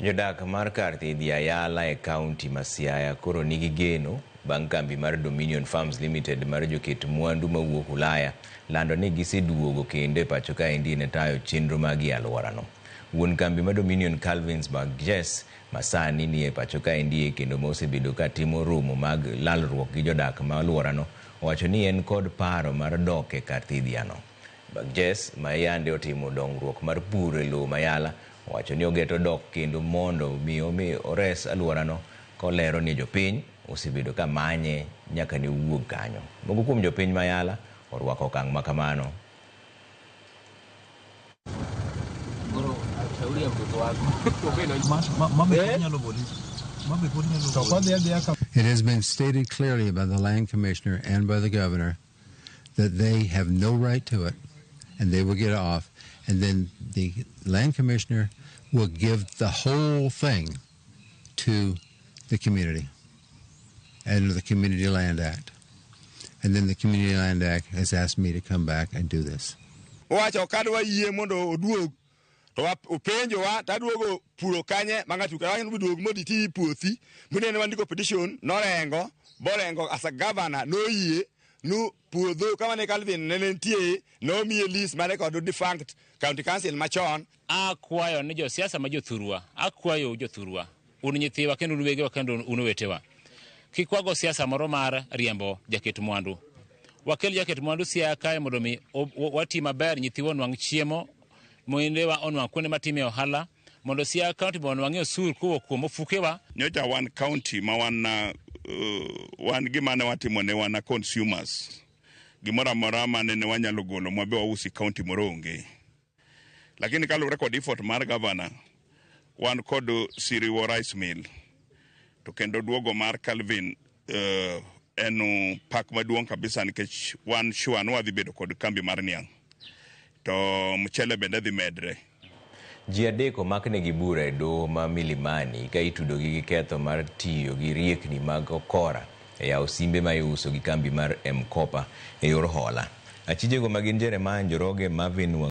Jodak mar kar thidhi Ayala e kaunti ma Siaya koro nigi geno bang' kambi mar Dominion Farms Limited mar joket mwandu mawuok Ulaya lando ni giseduogo kendo e pacho kaendi ne tayo chenro magi e alworano. Wuon kambi ma Dominion Calvins Burgess ma sani ni e pacho kaendi kendo ma osebedo ka timo romo mag lalruok gi jodak ma alworano owacho ni en kod paro mar dok e kar thidhiano. Burgess ma yande otimo dongruok mar pur e lowo ma Yala owacho ni ogeto dok kendo mondo mi omi ores alworano kolero ni jopiny osebedo ka manye nyaka ne owuog kanyo. Moko kuom jopiny ma Yala orwako okang' ma kamano. It has been stated clearly by the land commissioner and by the governor that they have no right to it and they will get off. And then the land commissioner will give the whole thing to the community under the Community Land Act. And then the Community Land Act has asked me to come back and do this. Owacho kadwa yie mondo oduog to openjowa taduogo puro kanye ma ng'ato kawacho ni duog mondo iti puothi minene wandiko petition norengo borengo as a governor noyie nu puodho kama ne Calvin ne nitie nomiye lease mane kod defunct county council machon. Akwayo ni josiasa ma jothurwa, akwayo jothurwa, un nyithiwa kendo un wegewa kendo un owetewa. Kik wago siasa moro mar riembo jaket mwandu. Wakel jaket mwandu Siaya kae mondo mi wati maber, nyithiwa onwang' chiemo, mindewa onwang' kuonde matime ohala, mondo Siaya County be onwang'ie osuru kowuok kuom ofukewa. Nyocha wan county ma wan wan gima ne watimo ne wan consumers. Gimoro amora mane ne wanyalo golo mwabe wausi county moro onge. Lakini kaluwore kod effort mar governor, wan kod Siriwo Rice Mill. To kendo duogo mar Calvin en pak maduong' kabisa nikech wan sure ni wadhi bedo kod kambi mar niang'. To mchele bende dhi medre. Ji adek omaknegi bura e doho ma Milimani ka itudogi gi ketho mar tiyo gi riekni mag okora e yawo simbe ma iuso gi kambi mar M-Kopa e yor hola. Achijego ma gin Jeremiah Njoroge, Marvin.